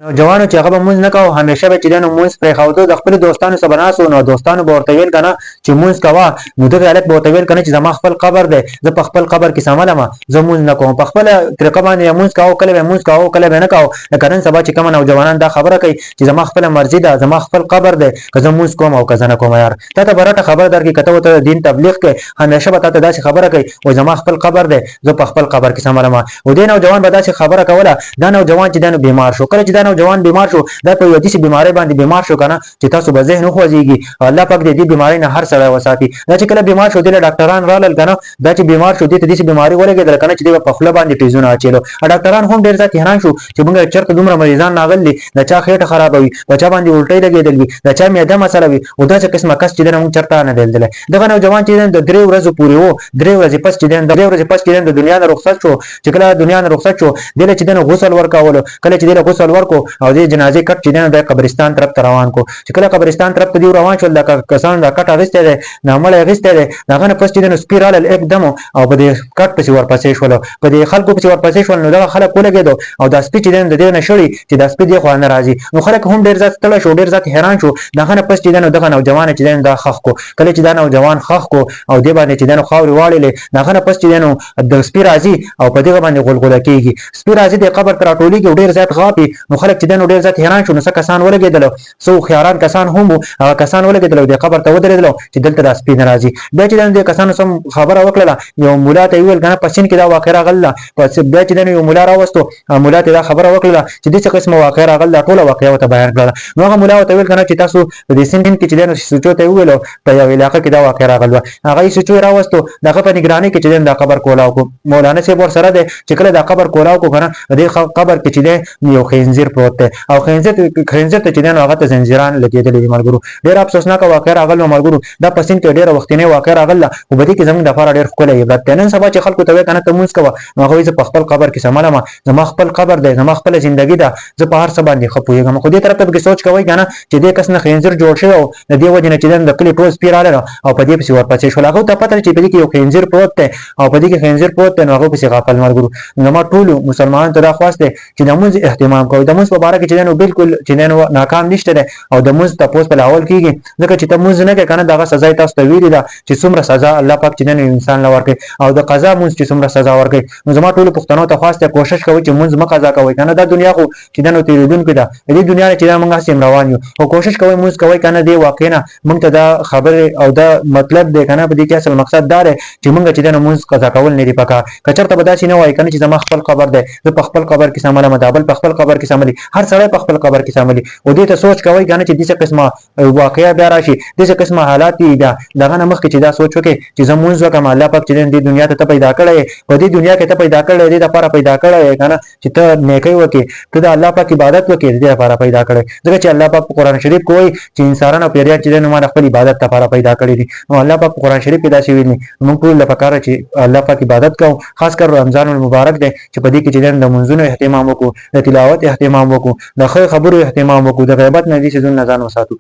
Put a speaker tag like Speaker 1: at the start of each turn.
Speaker 1: نوجوانو چې هغه به مونځ نه کاوه، همیشه به چې دی نو مونځ پرېښوده، د خپلو دوستانو سره به ناست و، نو دوستانو به ورته ویل که نه چې مونځ کوه، نو دغه هلک به ورته ویل که نه چې زما خپل قبر دی، زه په خپل قبر کې څملم، زه مونځ نه کوم. په خپله طریقه باندې یې مونځ کاوه، کله به یې مونځ کاوه، کله به یې نه کاوه. لکه نن سبا چې کوم نوجوانان دا خبره کوي چې زما خپله مرضي ده، زما خپل قبر دی، که زه مونځ کوم او که زه نه کوم. یار تا ته به رټه خبره درکړي، که ته ورته د دین تبلیغ کوې، همیشه به تا ته داسې خبره کوي، وایي زما خپل قبر دی، زه په خپل قبر کې څملم. او دې نوجوان به داسې خبره کوله. دا نوجوان چې دی نو بیمار شو. کله چې دا نوجوان بیمار شو، دا په یوه داسې بیمارۍ باندې بیمار شو که نه چې تاسو به ذهن وخوځېږي. الله پاک دې دې بیمارۍ نه هر سړی وساتي. دا چې کله بیمار شو، دې له ډاکټران رالل که نه. دا چې بیمار شو، دې ته داسې بیماري ولګېدله که نه چې دی به په خوله باندې ټیزونه اچېلو. ډاکټران هم ډېر زیات حیران شو چې موږ چېرته دومره مریضان راغلي دي، د چا خېټه خرابه وي، په چا باندې الټۍ لګېدل وي، د چا معده مسله وي، خو داسې قسمه کس چې دی نه موږ چېرته نه دی لیدلی. دغه نوجوان چې دی د 3 ورځو پورې و، 3 ورځې پس چې دی د دنیا نه رخصت شو. چې کله دنیا نه رخصت شو، دې له چې دی نو غسل ورکولو. کله چې دې له غسل ورکو او دې جنازې کټ چې دی نو د قبرستان طرف ته روان کو. چې کله قبرستان طرف ته دی روان شول، دا کسان دا کټ اخیستی دی، دا مړی اخیستی دی، د هغه نه پس چې دی نو سپي رالل اکدم او په دې کټ پسې ورپسې شول، په دې خلکو پسې ورپسې شول. نو دغه خلک ولګېدو او دا سپي چې دی نو د دې نه شړي چې دا سپي دې خوا نه راځي. نو خلک هم ډېر زیات ستړی شو، ډېر زیات حیران شو. د هغه نه پس چې دی نو دغه نوجوان چې دی نو دا ښخ کو. کله چې دا نوجوان ښخ کو او دې باندې چې دی نو خاورې واړېلې، د هغه نه پس چې دی نو د سپي راځي او په دغه باندې غلغله کېږي. سپي راځي، د قبر ته راټولېږي او ډېر زیات غاپي. نو خلک چې دی نو ډېر زیات حیران شو. نو څه کسان ولګېدل، څه هوښیاران کسان هم وو، هغه کسان ولګېدل او د قبر ته ودرېدل چې دلته دا سپي نه راځي. بیا چې دی نو دې کسانو سم خبره وکړله، یو ملا ته یې وویل که نه په سیند کې دا واقعه راغله. بیا چې دی نو یو ملا راوستو، ملا ته دا خبره وکړله چې داسې قسمه واقعه راغله، ټوله واقعه ورته بیان کړله. نو هغه ملا ورته وویل که نه چې تاسو په دې سیند کې چې دی نو سوچو ته یې وویل، په یو علاقه کې دا واقعه راغله. هغه یې سوچو راوستو، د هغه په نګرانۍ کې چې دی دا قبر کولاو کو. مولانا صاحب ورسره دی. چې کله دا قبر کولاو کو که نه، د دې قبر کې چې دی یو خنزیر پروت دی او خنزیر ته چې دی نو هغه ته زنځیران لګېدلي دي. ملګرو، ډېره افسوسناکه واقعه راغله. ملګرو، دا په سیند کې ډېره وختینۍ واقعه راغله، خو په دې کې زموږ دپاره ډېر ښکلی عبرت دی. نن سبا چې خلکو ته وایې که نه ته لمونځ کوه، نو هغه وایي زه په خپل قبر کې څملم، زما خپل قبر دی، زما خپله زندګي ده، زه په هر څه باندې ښه پوهېږم. خو دې طرف ته پکې سوچ کوئ که نه چې دې کس نه خنزیر جوړ شوی و، د دې وجې نه چې د کلي ټول سپي رالل او په دې پسې ورپسې شول. هغه ته پته چې په دې کې یو خنزیر پروت دی او په دې کې خنزیر پروت دی، نو هغه پسې غافل. ملګرو، زما ټولو مسلمانانو ته دا خواست دی چې د مونځ اهتمام کوئ. د مونځ په باره کې چې دی نو بالکل چې دی نو ناکام نشته دی او د مونځ تپوس په اول کېږي، ځکه چې ته مونځ نه کوې که نه، دغه سزا یې تاسو ته ویلې ده چې څومره سزا الله پاک چې دی نو انسان له ورکوي او د قضا مونځ چې څومره سزا ورکوي. نو زما ټولو پښتنو ته خواست دی، کوشش کوئ چې مونځ مه قضا کوئ که نه. دا دنیا خو چې دا نو تېرېدونکې ده، د دې دنیا نه چې دا موږ هسې هم روان یو، خو کوشش کوئ مونځ کوئ که نه. دې واقع نه موږ ته دا خبرې او دا مطلب دی که نه، په دې کې اصل مقصد دا دی چې موږ چې دا نو مونځ قضا کول نه دي پکار. که چېرته به داسې نه وایي که نه چې زما خپل قبر دی، زه په خپل قبر کې څملم، دا بل په خپل قبر کې څملي، هر سړی په خپل قبر کې څملي. او دې ته سوچ کوئ که نه چې داسې قسمه واقعه بیا راشي، داسې قسمه حالات دي، بیا دغه نه مخکې چې دا سوچ وکړي چې زه مونځ وکړم. الله پاک چې دې دنیا ته ته پیدا کړی، په دې دنیا کې ته پیدا کړی، دې لپاره پیدا کړی که نه چې ته نیکۍ وکړې، ته د الله پاک عبادت وکړې، د دې لپاره پیدا کړی. ځکه چې الله پاک په قرآن شریف کې وایي چې انسانان او پیریان چې دی نو ما د خپل عبادت لپاره پیدا کړي دي. نو الله پاک په قرآن شریف کې داسې ویلي، موږ ټول له پکاره چې الله پاک عبادت کوو. خاص کر رمضان المبارک دی چې په دې کې چې دی د لمونځونو اهتمام وکړو، د تلاوت اهتمام وکړو، د ښه خبرو اهتمام وکړو، د غیبت نه دې څیزونو نه ځان وساتو.